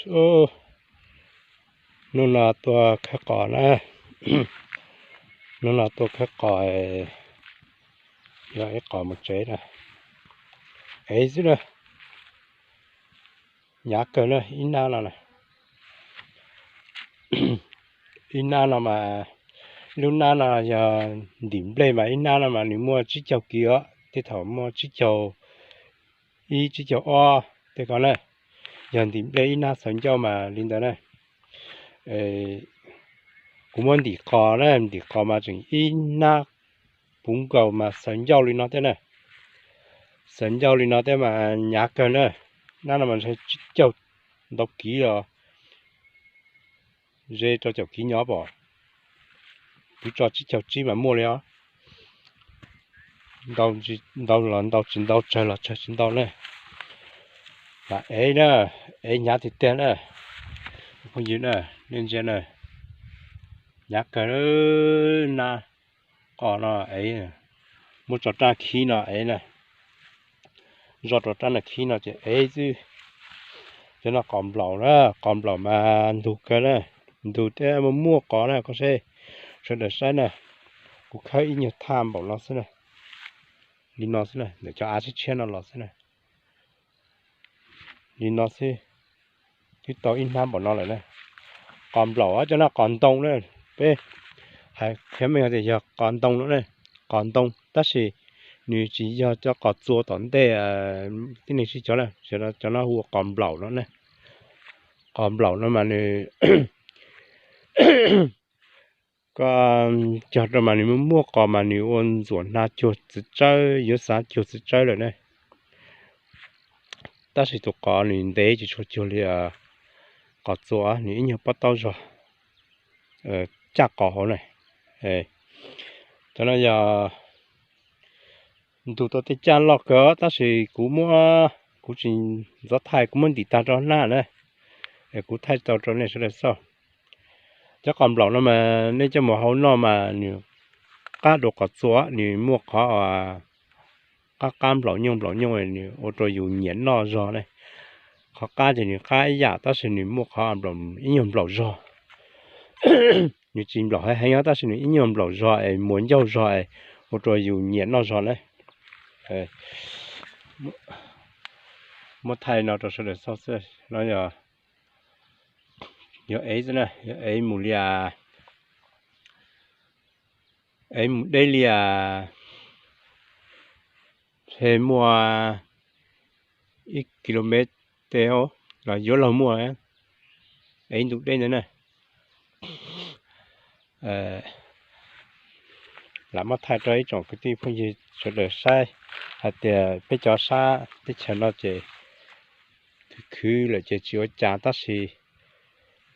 Hnub no tuaj khawb qos na, hnub no tuaj khawb qos, yog ib qos mus tsev na, ev xwb na, hnyav kawg na ib hnab no na. Ib hnab no mas, lub hnab no yog ntim nplej mas ib hnab no mas nws muaj tsib caug kiv os, tej thaum muaj tsib caug ib tsib caug ob tej ko na. Yog ntim nplej ib hnab xaws ncauj mas li ntawd na. Kuv muab ntim qos na, ntim qos mas tseem ib hnab puv nkaus mas xaws ncauj li no thiab na. Xaws ncauj li no thiab mas hnyav kawg na. Hnab no mas tsib caug ntau kiv os, ze rau caum kiv nyob pom. Kuv tso tsib caug tsib mas muaj li os. Ntau los ntau, tsis ntau tsawg los tsawg tsis ntau na. Mas ev na, ev hnyav tiag tiag na. Phooj ywg na, nej ntsia na, hnyav kawg na. Qos no ev, muab tso rab khib no ev na, zoj rau rab no khib no ces ev xwb. Cov no qos nplaum na, qos nplaum mas ntug kawg na, ntug thiab muaj muaj qos na. Koj saib, sawv daws saib na, kuv khawb ib nyuag thaj npaum no xwb na, li no xwb na, ntawm cov av tshiab tshiab no los xwb na. Li no xwb, twb tau ib hnab npaum no lawm na. Qos nplaum, cov no qos ntoo na, peb hais qhia meej tias yog qos ntoo no na, qos ntoo tab sis nws tsis yog cov qos txua tom ntej tib neeg sib cov na, cov no hu ua qos nplaum no na. Qos nplaum no mas nws, koj cog rau mas nws muaj muaj qos mas nws ua ntxuam hnav cuag txiv tsawb, yuav xav cuag txiv tsawb lawm ne. Tab sis tus qos nws ntev tsis tshua cuag li qos txua, nws ib nyuag pob taub zog caj qos hauv na. Cov no yog ntug tau tej caj loj kawg tab sis kuv muab, kuv tsis ntxov thaij, kuv muab ntim tag rau hnab na, es kuv thaij tau rau nej sawv daws xauj. Cov qos nplaum no mas nej coj mus hau noj mas nws qab dua qos txua, nws muaj qhov qab qab nplaum nyooj nplaum nyooj nws ua rau yus nyiam noj zog ne. Qhov qab ces nws qab ib yam tab sis nws muaj qhov ib nyuag nplaum zog. Nws tsis nplaum heev heev tab sis nws ib nyuag nplaum zog es muas ncauj zog es ua rau yus nyiam noj zog na. Muab thaij no rau sawv daws xauj xwb no. Yog ev xwb na, yog ev mus li, ev mus deb li, ntshe muaj ib kilomev tej los yuav luag muaj, ev ntu deb ntawd na. Lam muab thaij rau ib tsoom kwv tij phooj ywg sawv daws saib hais tias peb cov sab teb chaws no ces khwv khwv lawm ces tsis ua cas tab sis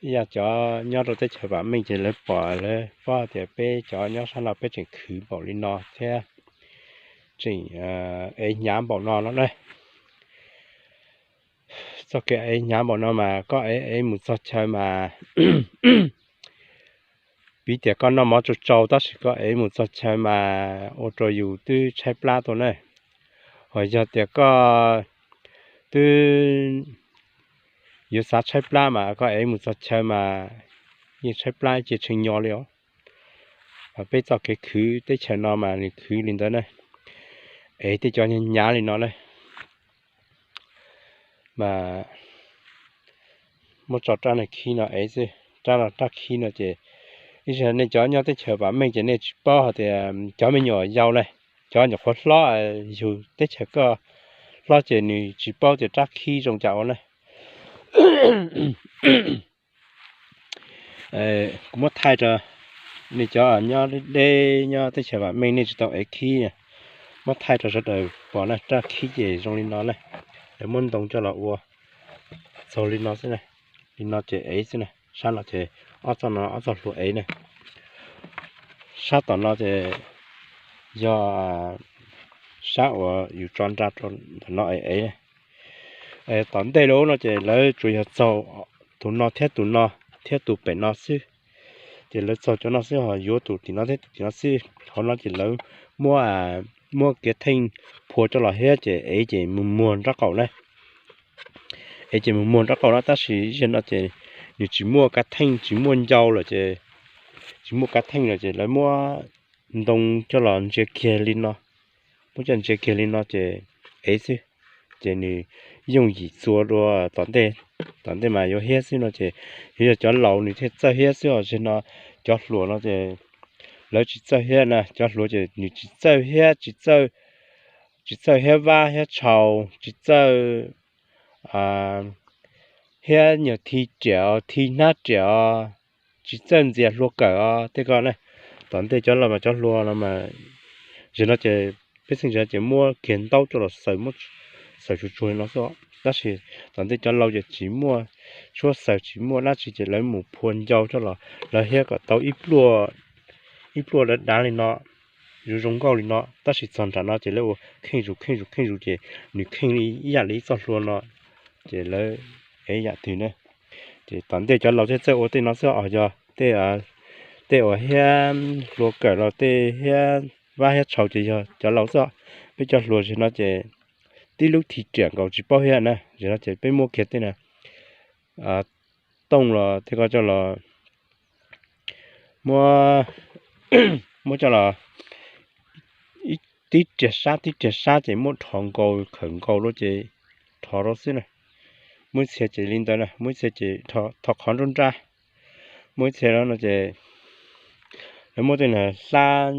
ib yam cov nyob rau teb chaws vam meej ces lawv pom lawv paub tias peb cov nyob sab no peb tseem khwv npaum li no thiab tseem ev hnyav npaum no no na. Txoj kev ev hnyav npaum no mas koj ev ev mus txog chaw mas piv tias koj noj mov tsau tsau tab sis koj ev mus txog chaw mas ua rau yus twb tshaib plab tau na. Ho yog tias koj twb yuav xav tshaib plab mas koj ev mus txog chaw mas yeej tshaib plab ib ce tshee nyo li os. Peb txoj kev khwv teb chaws no mas nws khwv li ntawd na, ev tej cov hnyav li no na. Mas muab tso rab no khib no ev xwb, rab no rab khib no ces ib zaug nej cov nyob teb chaws vam meej ces nej tsis paub hais tias cov me nyuam yaus na, cov nyuam qhuav hlob yug teb chaws koj hlob ces nws tsis paub tias rab khib zoo cas ua na. Kuv muab thaij rau nej cov nyob deb nyob teb chaws vam meej nej tsis tau ev khib, muab thaij rau sawv daws pom na, rab khib ces zoo li no na. Lawv muab ntoo coj los ua txaug li no xwb na, li no ces ev xwb na, sab no ces ob txoj no ob txoj hlua ev na. Sab tom no ces yog sab uas yus tso nra rau ntawm no ev ev. Tom ntej lawm no ces lawv tsuas yog txaug tus no thiab tus no thiab tus pem no xwb. Ces lawv txaug cov no xwb ho yuav tus tim no thiab tus tim no xwb. Hauv no ces lawv muab, muab kiav theej phua coj los thiab ces ev ces mus muag nraub qaum na. Es ces mus muag nraub qaum no tab sis zaum no ces nws tsis muaj kav theej tsis muaj ncau lawm ces, tsis muaj kav theej lawm ces lawv muab ntoo coj los ntsia kiag li no, muab coj ntsia kiag li no ces ev xwb, ces nws yooj yim txua dua tom ntej, tom ntej mas yuav hiab xwb no ces yuav yog cov laus nws thiaj txawj hiab xwb os. Zaum no cov hluas no ces lawv tsis txawj hiab na, cov hluas ces nws tsis txawj hiab, tsis txawj, tsis txawj hiab vab hiab tshau, tsis txawj hiab nyuag thi riam os, thi hnab riam os, tsis txawj ntxias hlua kawm os tej ko na. Tom ntej cov laus mas cov hluas no mas, zaum no ces peb xeeb zaum no ces muab kiag ntaub coj los xaws, muab xaws tsuag tsuag li no xwb. Tab sis tom ntej cov laus ces tsis muaj tshuab xaws, tsis muaj dab tsi ces lawv mus phua ncau coj los lawv hiab kom tau ib pluaj, ib pluaj dav dav li no, zoo zoo nkauj li no. Tab sis txog nram no ces lawv ua kheej zus kheej zus kheej zus ces nws kheej li ib yam li ib txoj hlua no, ces lawv ev yam twg na. Ces tom ntej cov laus thiaj txawj ua tej no xwb os. Yog tej, tej uas hiab hlua kawm los tej hiab vab hiab tshau ces yog cov laus xwb. Peb cov hluas zaum no ces tib lub thi riam nkaus tsis paub hiab na, zaum no ces peb muab kiag tej na tooj los tej ko coj los muab, muab coj los tib riam sab tib riam sab ces muab dhos nkaus khawm nkaus rau ces dhos rau xwb na. Muaj ib txhia ces li ntawd na, muaj ib txhia ces thov qhov nruab nrab, muaj ib txhia no ces lawv muab tej na hlab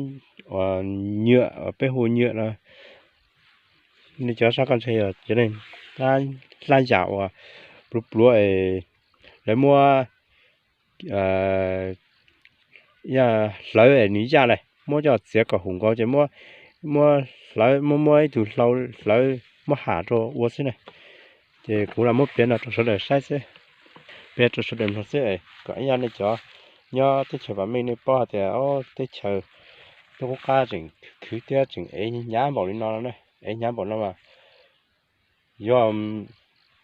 uas nyuam uas peb hu nyuam no, nej cov sab koj ntshe yog cov hlab yam uas pluav pluav es lawv muab hlawv es nws yaj na, muab coj txiav kom huv nkaus ces muab, muab hlawv, muab muab ib tug hlau hlawv muab ham rau ua xwb na. Ces kuv los muab piav no rau sawv daws saib xwb, piav rau sawv daws mloog xwb kom ib yam nej cov nyob teb chaws vam meej nej paub hais tias teb chaws tuaj qub qab tseem khwv thiab tseem ev hnyav npaum li no na, ev hnyav npaum no mas yuav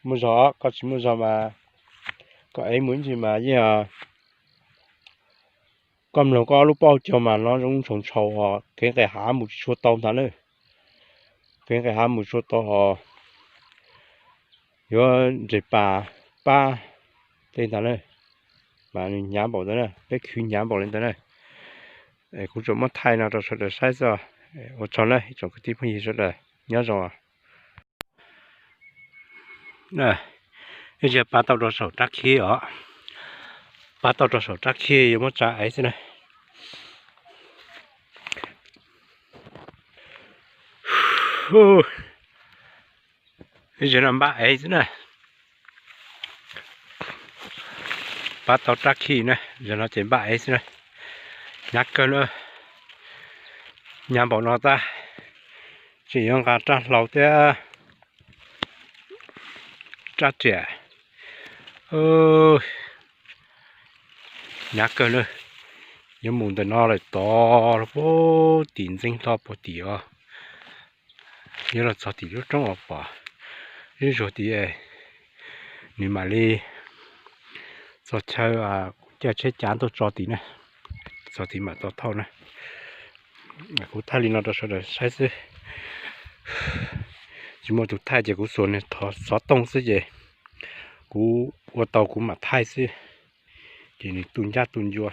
muaj zog, koj tsis muaj zog mas koj ev mus ib ntsis mas yeej koj mloog koj ob lub paub caug mas no zoo ntshoo ntshau ho kev nqes hav mus tsis tshua tau ntag na. Kev nqes hav mus tshua tau ho yuav nres pas pab tej ntag na. Mas nws hnyav npaum ntawd na, peb khwv hnyav npaum li ntawd na. Kuv tsuas muab thaij no rau sawv daws saib xwb. Ua tsaug na ib tsoom kwv tij phooj ywg sawv daws, nyob zoo. Ib zaug pab tau rau saum rab khib os, pab tau rau saum rab khib yuav muab tsa ev xwb na. Ib zaug no npaj ev xwb na. Pab tau rab khib na, zaum no ces npaj ev xwb na. Hnyav kawg na, hnyav npaum no tag, tseem yuav nqa rab hlau thiab rab riam. Hnyav kawg na, yuav mus ntawm no lawm tod puag tim ntxeev hlo puag tim os. Yuav los txog tim lub roob uas pom zuj zus tid, nws mam li txog chaw kuv caij tsheb cav tuaj tso tid na, txog tid mam tau thauj na. Kuv thaij li no rau sawv daws saib xwb, tsis muaj tus thaij ces kuv xuas nws xov tooj xwb ces kuv ua tau kuv mam thaij xwb. Ces nws tu ncab tu ncua,